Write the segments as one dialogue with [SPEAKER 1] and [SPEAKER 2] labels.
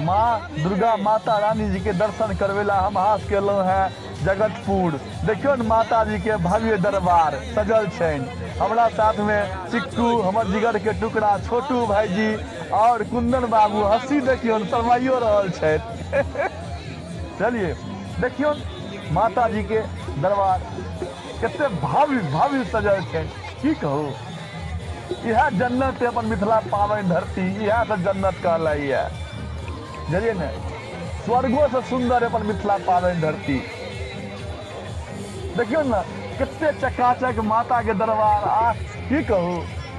[SPEAKER 1] माँ दुर्गा माता रानी जी के दर्शन करबै ला हम अहाँ सबके एलहुँ हेँ जगतपुर। देखियौ ने माता जी के भव्य दरबार सजल छनि। हमरा साथ में चिक्कू हमर जिगर के टुकड़ा छोटू भाईजी और कुंदन बाबू हंसी देखियौ ने शर्माइयो रहल छथि। चलिए देखियौ माता जी के दरबार कते भव्य भव्य सजल छनि, की कहू। इएह जन्नत है अपन मिथिला पाबनि धरती, इएह सब जन्नत कहलाइए, बुझलियै ने। स्वर्गो से सुंदर अपन मिथिला पाबनि धरती। देखियौ ने कते चकाचक माता के दरबार, आ की कहू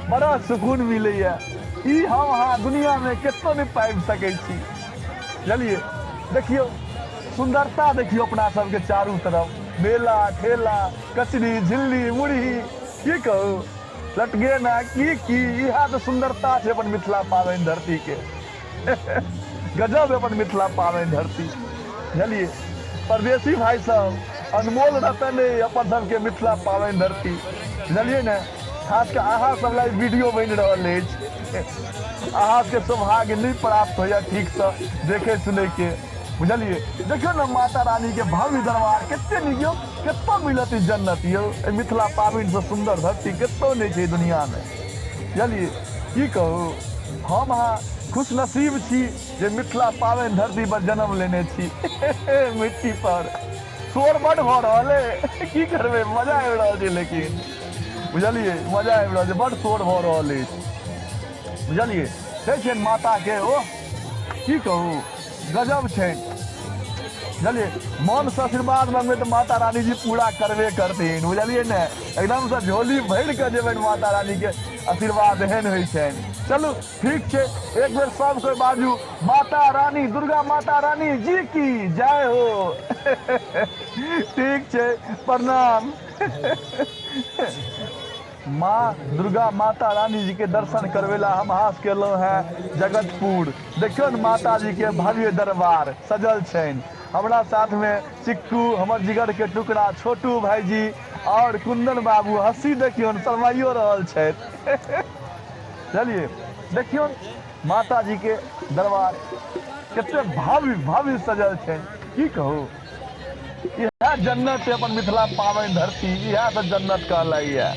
[SPEAKER 1] बड़ा सुकून मिलैया। ई हम अहाँ दुनिया में कतौ नहि पाबि सकै छी, बुझलियै। देखियौ सुंदरता, देखियौ अपना सबके चारू तरफ मेला ठेला कचरी झिल्ली मुरही, की कहू लटगेना की की, इएह तऽ सुंदरता छै अपन मिथिला पाबनि धरती के। गजब अपन मिथिला पाबनि धरती, बुझलियै। परदेसी भाई सब अनमोल रतन अइ अपन सबके मिथिला पाबनि धरती, बुझलियै ने। खास कऽ अहाँ सब ला ई वीडियो बनि रहल अछि, अहाँ सबके सौभाग्य नहि प्राप्त होइया ठीकसँ देखै सुनैके, बुझलियै। देखियौ ने माता रानी के भव्य दरबार कते नीक यौ, कतौ मिलत ई जन्नत यौ। एहि मिथिला पाबनि से सुंदर धरती कतौ नहि छै दुनिया में, बुझलियै। की कहू हम अहाँ खुशनसीब छी जे मिथिला पाबनि धरती पर जन्म लेने छी। मिट्टी पर शोर बड भऽ रहल अइ, की करबै, मजा आबि रहल छै लेकिन, बुझलियै, मजा आबि रहल छै, बड शोर भऽ रहल अछि, बुझलियै। छै छनि माता के, ओह की कहू गजब छनि, बुझलियै। मनसँ आशीर्वाद मंगबै तऽ माता रानी जी पूरा करबे करथिन, बुझलियै ने। एकदमसँ झोली भरि कऽ जेबनि माता रानीके आशीर्वाद एहन होइ छनि। चलू ठीक छै, एक बेर सब कोइ बाजू माता रानी, दुर्गा माता रानी जी की जय हो। ठीक छै, प्रणाम। माँ दुर्गा माता रानी जी के दर्शन करबै ला हम अहाँ सबके एलहुँ हेँ जगतपुर। देखियौ ने माता जी के भव्य दरबार सजल छनि। हमरा साथ में चिक्कू हमर जिगर के टुकड़ा छोटू भाईजी और कुंदन बाबू हंसी देखियौ ने शर्माइयो रहल छथि। चलिए देखियौ माता जी के दरबार कते भव्य भव्य सजल छनि, की कहू। इएह जन्नत है अपन मिथिला पाबनि धरती, इएह सब जन्नत कहलाइए।